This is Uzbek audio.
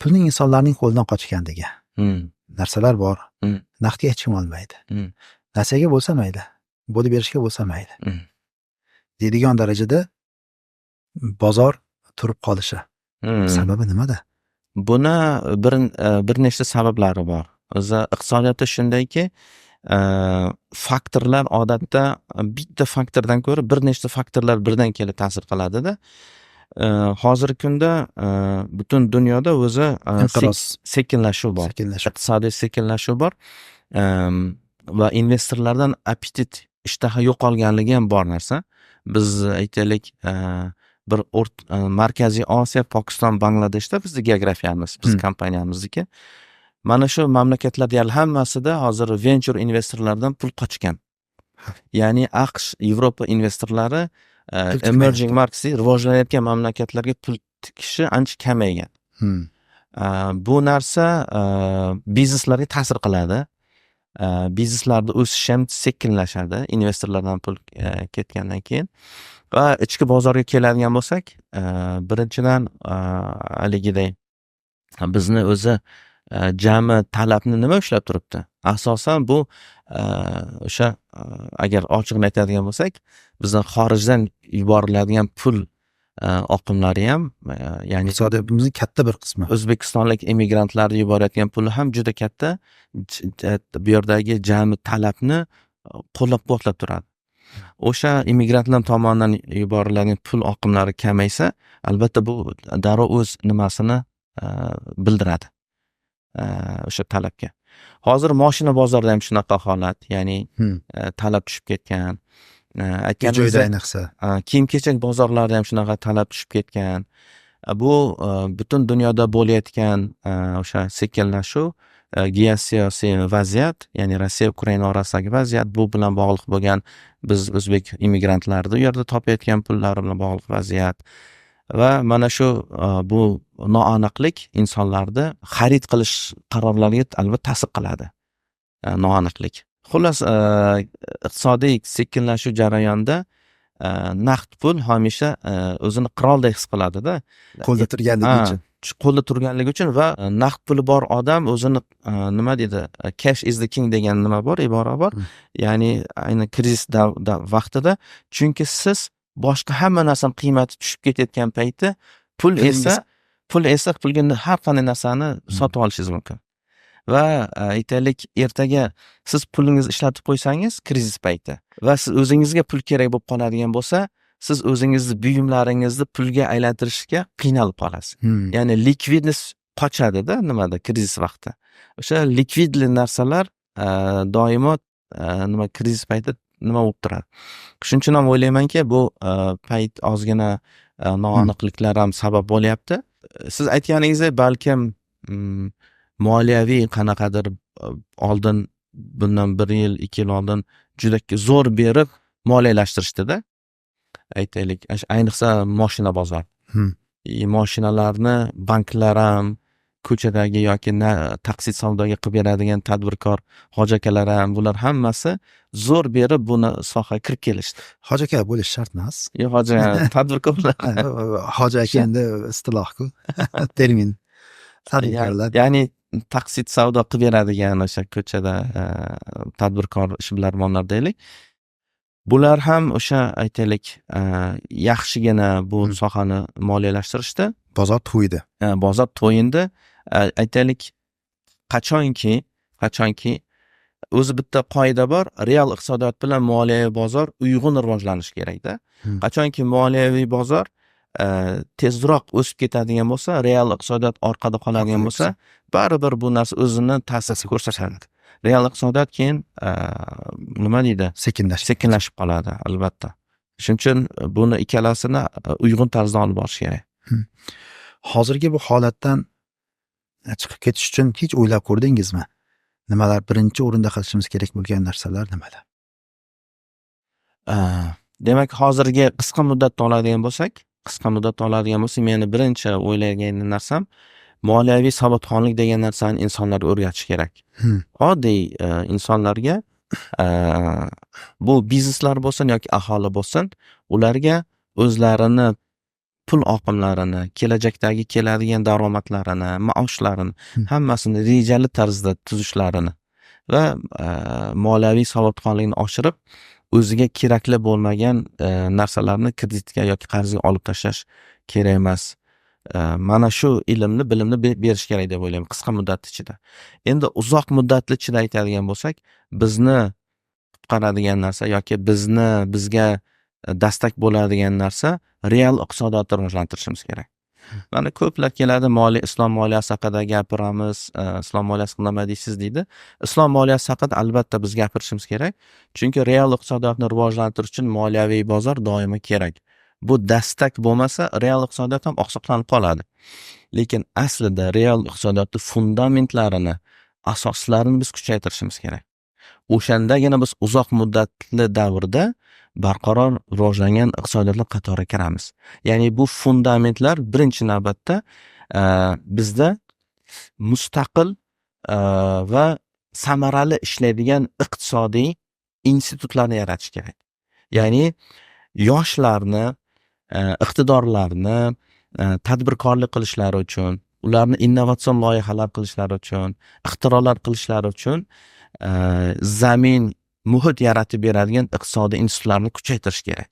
Pulning insonlarning qo'lidan qochganligi. Narsalar bor. Naqdga hech kim olmaydi. Nasiyaga bo'lsa mayli, bo'lib berishga bo'lsa mayli deydigan darajada bozor turib qolishi. Sababi nimada? Buni bir nechta sabablari bor. O'zi iqtisodiyotda shundayki, faktorlar odatda bitta faktordan ko'ra bir nechta faktorlar birdan kelib ta'sir qiladida. Hozirgi kunda butun dunyoda o'zi Inqiroz. sekinlashuv bor. Sekinlashuv. Iqtisodiy sekinlashuv bor. Va investorlardan аппетит, ishtaha yo'qolganligi ham bor narsa. Biz, aytaylik, bir Markaziy Osiyo, Pokiston, Bangladeshda bizni geografiyamiz, biz kompaniyamizniki. Mana shu mamlakatlar deyarli hammasida hozir venchur investorlardan pul qochgan. Ya'ni AQSh, Yevropa investorlari Pul tikmayapti. emerging markets, rivojlanayotgan mamlakatlarga pul tikishi ancha kamaygan. Bu narsa bizneslarga ta'sir qiladi. Bizneslarni o'sishi ham sekinlashadi investorlardan pul ketgandan keyin. Va ichki bozorga keladigan bo'lsak, birinchidan, haligiday bizni o'zi jami talabni nima ushlab turibdi? Asosan bu o'sha agar ochig'ini aytadigan bo'lsak, bizdan xorijdan yuboriladigan pul oqimlari ham, ya'ni Iqtisodiyotimizning katta bir qismi. O'zbekistonlik emigrantlar yuborayotgan puli ham juda katta bu yerdagi jami talabni qo'llab quvvatlab turadi. O'sha immigrantlar tomonidan yuboriladigan pul oqimlari kamaysa, albatta bu darrov o'z nimasini bildiradi o'sha talabga. Hozir moshina bozorida ham shunaqa holat, ya'ni talab tushib ketgan. Uy joyda Aytganimizdek, ayniqsa. Kiyim kechak bozorlarida ham shunaqa talab tushib ketgan. Bu butun dunyoda bo'layotgan o'sha sekinlashuv, geosiyosiy vaziyat, ya'ni Rossiya, Ukraina orasidagi vaziyat, bu bilan bog'liq bo'lgan biz o'zbek immigrantlarida u yerda topayotgan pullari bilan bog'liq vaziyat va mana shu bu noaniqlik insonlarni xarid qilish qarorlariga albatta ta'sir qiladi. Noaniqlik. Xullas, iqtisodiy sekinlashuv jarayonida naqd pul hamisha o'zini qiroldek his qiladida. Qo'lda turganligi uchun. Qo'lda turganligi uchun va naqd puli bor odam o'zini nima deydi, "Cash is the king" degan nima bor, ibora bor. Ya'ni aynan krizis vaqtida, chunki siz boshqa hamma narsani qiymati tushib ketayotgan payti pul esa pulga har qanday narsani sotib olishingiz mumkin. Va aytaylik, ertaga siz pulingizni ishlatib qo'ysangiz krizis payti va siz o'zingizga pul kerak bo'lib qoladigan bo'lsa, siz o'zingizni buyumlaringizni pulga aylantirishga qiynalib qolasiz. Ya'ni ликвидность qochadida nimada, krizis vaqti. O'sha ликвидный narsalar doimo nima, krizis payti nima bo'lib turadi. Shuning uchun ham o'ylaymanki, bu payt ozgina noaniqliklar ham sabab bo'lyapti. Siz aytganingizdek, balkim moliyaviy qanaqadir oldin, bundan bir yil, 2 yil oldin juda zo'r berib moliyalashtirishdida. Aytaylik, ayniqsa moshina bozori. И moshinalarni banklar ham, ko'chadagi yoki taqsit savdoga qilib beradigan tadbirkor hoji akalar ham, bular hammasi zo'r berib buni sohaga kirib kelishdi. Hoji aka bo'lish shart emas. Yo'q, hoji, tadbirkorlar. Hoji aka endi istilohku, termin. Tadbirkorlar. Ya'ni taqsit savdo qilib beradigan o'sha ko'chada tadbirkor ishbilarmonlar deylik. Bular ham o'sha, aytaylik, yaxshigina bu sohani moliyalashtirishdi. Bozor to'ydi. Bozor to'yindi. Aytaylik, qachonki o'zi bitta qoida bor, real iqtisodiyot bilan moliyaviy bozor uyg'un rivojlanishi kerakda. Qachonki moliyaviy bozor tezroq o'sib ketadigan bo'lsa, real iqtisodiyot orqada qoladigan bo'lsa, baribir bu narsa o'zini ta'sir ko'rsatadi. Real iqtisodiyot keyin nima deydi? Sekinlashib. Sekinlashib qoladi, albatta. Shuning uchun buni ikkalasini uyg'un tarzda olib borish kerak. Hozirgi bu holatdan chiqib ketish uchun hech o'ylab ko'rdingizmi? Nimalar birinchi o'rinda qilishimiz kerak bo'lgan narsalar nimalar? Demak, hozirgi qisqa muddatda oladigan bo'lsak, meni birinchi o'ylagan narsam moliyaviy savodxonlik degan narsani insonlarga o'rgatish kerak. Oddiy insonlarga, bu bizneslar bo'lsin yoki aholi bo'lsin, ularga o'zlarini Pul oqimlarini, kelajakdagi keladigan daromadlarini, maoshlarini, hammasini rejali tarzda tuzishlarini va moliyaviy savodxonlikni oshirib, o'ziga kerakli bo'lmagan narsalarni kreditga yoki qarzga olib tashlash kerak emas. Mana shu ilmni, bilimni berish kerak deb o'ylayman qisqa muddat ichida. Endi uzoq muddatli ichida aytadigan bo'lsak, bizni qutqaradigan narsa yoki bizga dastak bo'ladigan narsa real iqtisodiyotni rivojlantirishimiz kerak. Mana ko'plar keladi, moliya, islom moliyasi haqida gapiramiz, islom moliyasi nima deysiz deydi. Islom moliyasi haqida albatta biz gapirishimiz kerak, chunki real iqtisodiyotni rivojlantirish uchun moliyaviy bozor doimo kerak. Bu dastak bo'lmasa, real iqtisodiyot ham oqsoqlanib qoladi. Lekin aslida real iqtisodiyotni fundamentlarini, asoslarini biz kuchaytirishimiz kerak. O'shandagina biz uzoq muddatli davrda barqaror rivojlangan iqtisodiyotlar qatoriga kiramiz. Ya'ni bu fundamentlar birinchi navbatda bizda mustaqil va samarali ishlaydigan iqtisodiy institutlarni yaratish kerak. Ya'ni yoshlarni, iqtidorlarni tadbirkorlik qilishlari uchun, ularni innovatsion loyihalar qilishlari uchun, ixtirolar qilishlari uchun zamin, muhit yaratib beradigan iqtisodiy institutlarni kuchaytirish kerak.